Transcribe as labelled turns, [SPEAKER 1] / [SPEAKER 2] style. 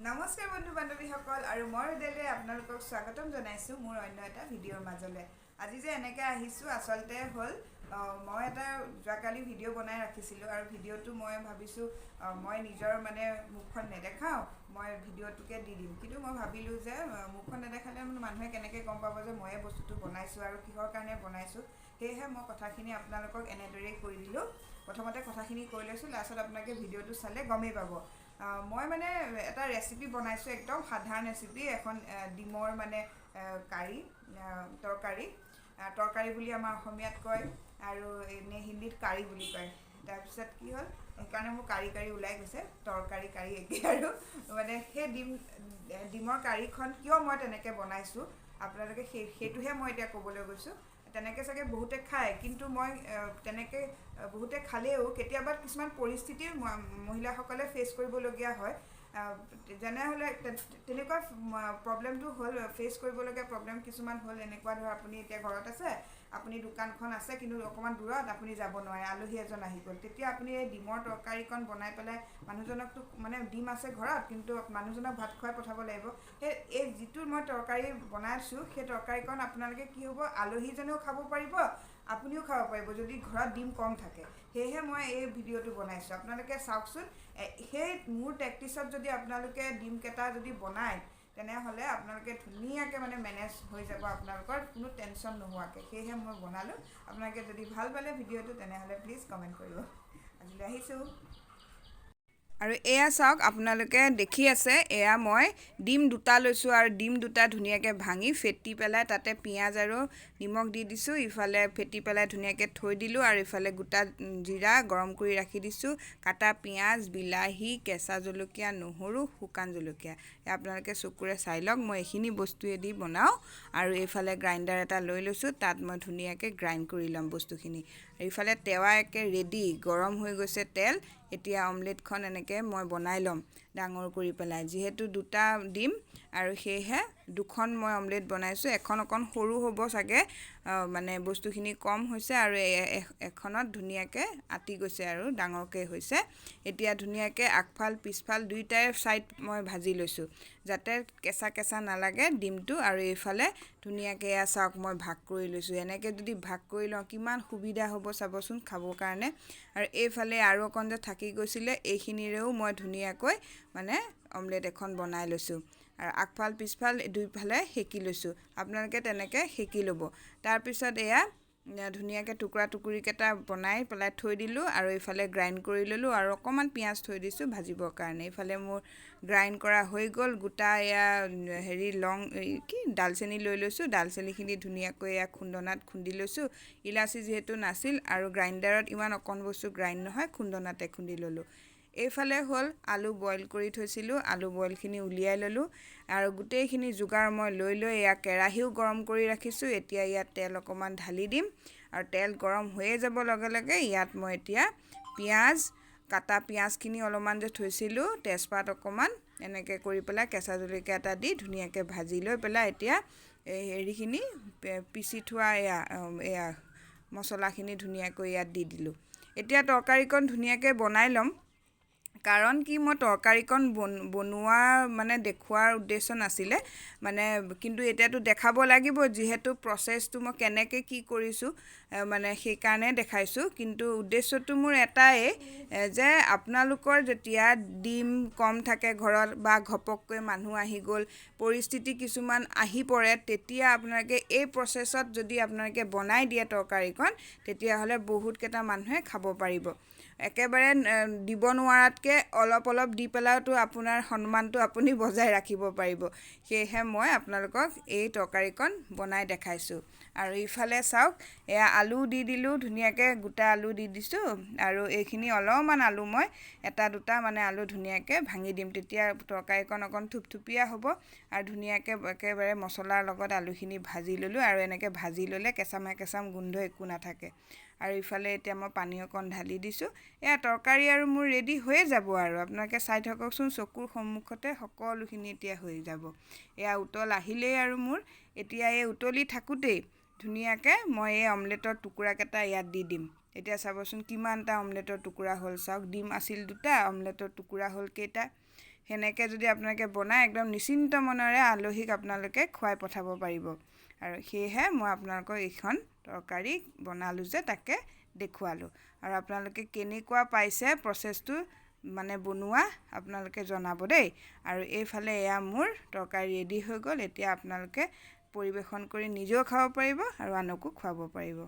[SPEAKER 1] নমস্কাৰ বন্ধু বান্ধৱীসকল, আৰু মই ৰ'দেলে আপোনালোকক স্বাগতম জনাইছোঁ মোৰ অন্য এটা ভিডিঅ'ৰ মাজলৈ। আজি যে এনেকৈ আহিছোঁ, আচলতে হ'ল মই এটা যোৱাকালি ভিডিঅ' বনাই ৰাখিছিলোঁ আৰু ভিডিঅ'টো মই ভাবিছোঁ মই নিজৰ মানে মুখখন নেদেখাওঁ, মই ভিডিঅ'টোকে দি দিম। কিন্তু মই ভাবিলোঁ যে মুখখন নেদেখালে মানে মানুহে কেনেকৈ গম পাব যে ময়ে বস্তুটো বনাইছোঁ আৰু কিহৰ কাৰণে বনাইছোঁ। সেয়েহে মই কথাখিনি আপোনালোকক এনেদৰেই কৈ দিলোঁ। প্ৰথমতে কথাখিনি কৈ লৈছোঁ, লাষ্টত আপোনালোকে ভিডিঅ'টো চালে গমেই পাব। মই মানে এটা ৰেচিপি বনাইছোঁ, একদম সাধাৰণ ৰেচিপি এখন, ডিমৰ মানে কাৰী, তৰকাৰী। তৰকাৰী বুলি আমাৰ অসমীয়াত কয় আৰু এনেই হিন্দীত কাৰী বুলি কয়। তাৰপিছত কি হ'ল, সেইকাৰণে মোৰ কাৰী কাৰী ওলাই গৈছে, তৰকাৰী কাৰী একেই। আৰু মানে সেই ডিমৰ কাৰীখন কিয় মই তেনেকৈ বনাইছোঁ, আপোনালোকে সেইটোহে মই এতিয়া ক'বলৈ গৈছোঁ। তেনেকৈ চাগে বহুতে খায়, কিন্তু মই তেনেকৈ বহুতে খালেও কেতিয়াবা কিছুমান পৰিস্থিতিৰ মহিলাসকলে ফেচ কৰিবলগীয়া হয়। যেনেহ'লে তেনেকুৱা প্ৰব্লেমটো হ'ল, ফেচ কৰিবলগীয়া প্ৰব্লেম কিছুমান হ'ল এনেকুৱা, ধৰক আপুনি এতিয়া ঘৰত আছে, আপুনি দোকানখন আছে কিন্তু অকণমান দূৰত, আপুনি যাব নোৱাৰে, আলহী এজন আহি গ'ল। তেতিয়া আপুনি এই ডিমৰ তৰকাৰীকণ বনাই পেলাই মানুহজনকতো মানে ডিম আছে ঘৰত, কিন্তু মানুহজনক ভাত খুৱাই পঠাব লাগিব। সেই এই যিটো মই তৰকাৰী বনাইছোঁ, সেই তৰকাৰীকণ আপোনালোকে কি হ'ব, আলহীজনেও খাব পাৰিব, আপুনিও খাব পাৰিব যদি ঘৰত ডিম কম থাকে। সেয়েহে মই এই ভিডিঅ'টো বনাইছোঁ, আপোনালোকে চাওকচোন। সেই মোৰ টেকটিছত যদি আপোনালোকে ডিমকেইটা যদি বনায়, তেনেহ'লে আপোনালোকে ধুনীয়াকৈ মানে মেনেজ হৈ যাব, আপোনালোকৰ কোনো টেনশ্যন নোহোৱাকৈ। সেয়েহে মই বনালোঁ। আপোনালোকে যদি ভাল পালে ভিডিঅ'টো, তেনেহ'লে প্লিজ কমেণ্ট কৰিব। আজিলৈ আহিছোঁ। আৰু এয়া চাওক, আপোনালোকে দেখি আছে, এয়া মই ডিম দুটা লৈছোঁ আৰু ডিম দুটা ধুনীয়াকৈ ভাঙি ফেটি পেলাই তাতে পিঁয়াজ আৰু নিমখ দি দিছোঁ। ইফালে ফেটি পেলাই ধুনীয়াকৈ থৈ দিলোঁ আৰু ইফালে গোটা জিৰা গৰম কৰি ৰাখি দিছোঁ, কাটা পিঁয়াজ, বিলাহী, কেঁচা জলকীয়া, নহৰু, শুকান জলকীয়া। এয়া আপোনালোকে চকুৰে চাই লওক, মই এইখিনি বস্তুৱেদি বনাওঁ। আৰু এইফালে গ্ৰাইণ্ডাৰ এটা লৈ লৈছোঁ, তাত মই ধুনীয়াকৈ গ্ৰাইণ্ড কৰি ল'ম বস্তুখিনি। আৰু ইফালে টেৱা একে ৰেডি, গৰম হৈ গৈছে তেল। এতিয়া অমলেটখন এনেকৈ মই বনাই ল'ম ডাঙৰ কৰি পেলাই। যিহেতু দুটা ডিম আৰু সেয়েহে দুখন মই অমলেট বনাইছোঁ। এখন অকণ সৰু হ'ব চাগে, মানে বস্তুখিনি কম হৈছে, আৰু এখনত ধুনীয়াকৈ আঁতি গৈছে আৰু ডাঙৰকৈ হৈছে। এতিয়া ধুনীয়াকৈ আগফাল পিছফাল দুয়োটাই ছাইড মই ভাজি লৈছোঁ, যাতে কেঁচা কেঁচা নালাগে ডিমটো। আৰু এইফালে ধুনীয়াকৈ এয়া চাওক, মই ভাগ কৰি লৈছোঁ। এনেকৈ যদি ভাগ কৰি লওঁ, কিমান সুবিধা হ'ব চাবচোন খাবৰ কাৰণে। আৰু এইফালে আৰু অকণ যে থাকি গৈছিলে, এইখিনিৰেও মই ধুনীয়াকৈ মানে অমলেট এখন বনাই লৈছোঁ। আৰু আগফাল পিছফাল দুইফালে সেকি লৈছোঁ, আপোনালোকে তেনেকৈ সেকি ল'ব। তাৰপিছত এয়া ধুনীয়াকৈ টুকুৰা টুকুৰিকেইটা বনাই পেলাই থৈ দিলোঁ আৰু এইফালে গ্ৰাইণ্ড কৰি ল'লোঁ আৰু অকণমান পিঁয়াজ থৈ দিছোঁ ভাজিবৰ কাৰণে। এইফালে মোৰ গ্ৰাইণ্ড কৰা হৈ গ'ল। গোটা এয়া হেৰি লং কি ডালচেনি লৈ লৈছোঁ, ডালচেনিখিনি ধুনীয়াকৈ এয়া খুন্দনাত খুন্দি লৈছোঁ। ইলাচি যিহেতু নাছিল আৰু গ্ৰাইণ্ডাৰত ইমান অকণ বস্তু গ্ৰাইণ্ড নহয়, খুন্দনাতে খুন্দি ল'লোঁ। এইফালে হ'ল আলু বইল কৰি থৈছিলোঁ, আলু বইলখিনি উলিয়াই ল'লোঁ আৰু গোটেইখিনি যোগাৰ মই লৈ লৈ এয়া কেৰাহীও গৰম কৰি ৰাখিছোঁ। এতিয়া ইয়াত তেল অকণমান ঢালি দিম আৰু তেল গৰম হৈয়ে যাব লগে লগে ইয়াত মই এতিয়া পিঁয়াজ, কাটা পিঁয়াজখিনি অলপমান যে থৈছিলোঁ, তেজপাত অকণমান এনেকৈ কৰি পেলাই কেঁচা জলকীয়া এটা দি ধুনীয়াকৈ ভাজি লৈ পেলাই এতিয়া এই হেৰিখিনি পিচি থোৱা এয়া মছলাখিনি ধুনীয়াকৈ ইয়াত দি দিলোঁ। এতিয়া তৰকাৰীকণ ধুনীয়াকৈ বনাই ল'ম। কাৰণ কি, মই তৰকাৰীকণ বনোৱা মানে দেখুওৱাৰ উদ্দেশ্য নাছিলে মানে, কিন্তু এতিয়াতো দেখাব লাগিব, যিহেতু প্ৰচেছটো মই কেনেকৈ কি কৰিছোঁ, মানে সেইকাৰণে দেখাইছোঁ। কিন্তু উদ্দেশ্যটো মোৰ এটাই যে আপোনালোকৰ যেতিয়া ডিম কম থাকে ঘৰত বা ঘপককৈ মানুহ আহি গ'ল, পৰিস্থিতি কিছুমান আহি পৰে, তেতিয়া আপোনালোকে এই প্ৰচেছত যদি আপোনালোকে বনাই দিয়ে তৰকাৰীকণ, তেতিয়াহ'লে বহুতকেইটা মানুহে খাব পাৰিব। একেবাৰে দিব নোৱাৰাতকৈ অলপ অলপ দি পেলাইওতো আপোনাৰ সন্মানটো আপুনি বজাই ৰাখিব পাৰিব। সেয়েহে মই আপোনালোকক এই তৰকাৰীকণ বনাই দেখাইছোঁ। আৰু ইফালে চাওক, এয়া আলু দি দিলোঁ, ধুনীয়াকৈ গোটা আলু দি দিছোঁ। আৰু এইখিনি অলপমান আলু মই এটা দুটা মানে আলু ধুনীয়াকৈ ভাঙি দিম, তেতিয়া তৰকাৰীকণ অকণ থুপথুপীয়া হ'ব। আৰু ধুনীয়াকৈ একেবাৰে মছলাৰ লগত আলুখিনি ভাজি ল'লোঁ। আৰু এনেকৈ ভাজি ল'লে কেঁচামা কেঁচাম গোন্ধ একো নাথাকে। আৰু ইফালে এতিয়া মই পানী অকণ ঢালি দিছোঁ। এয়া তৰকাৰী আৰু মোৰ ৰেডি হৈয়ে যাব। আৰু আপোনালোকে চাই থাককচোন, চকুৰ সন্মুখতে সকলোখিনি এতিয়া হৈ যাব। এয়া উতল আহিলেই আৰু মোৰ এতিয়া এই উতলি থাকোঁতেই ধুনীয়াকৈ মই এই অমলেটৰ টুকুৰাকেইটা ইয়াত দি দিম। এতিয়া চাবচোন কিমানটা অমলেটৰ টুকুৰা হ'ল। চাওক, ডিম আছিল দুটা, অমলেটৰ টুকুৰা হ'ল কেইটা। সেনেকৈ যদি আপোনালোকে বনায়, একদম নিশ্চিন্ত মনেৰে আলহীক আপোনালোকে খুৱাই পঠাব পাৰিব। আৰু সেয়েহে মই আপোনালোকক এইখন তৰকাৰী বনালোঁ যে তাকে দেখুৱালোঁ। আৰু আপোনালোকে কেনেকুৱা পাইছে প্ৰচেছটো মানে বনোৱা, আপোনালোকে জনাব দেই। আৰু এইফালে এয়া মোৰ তৰকাৰী ৰেডি হৈ গ'ল। এতিয়া আপোনালোকে পৰিৱেশন কৰি নিজেও খাব পাৰিব আৰু আনকো খুৱাব পাৰিব।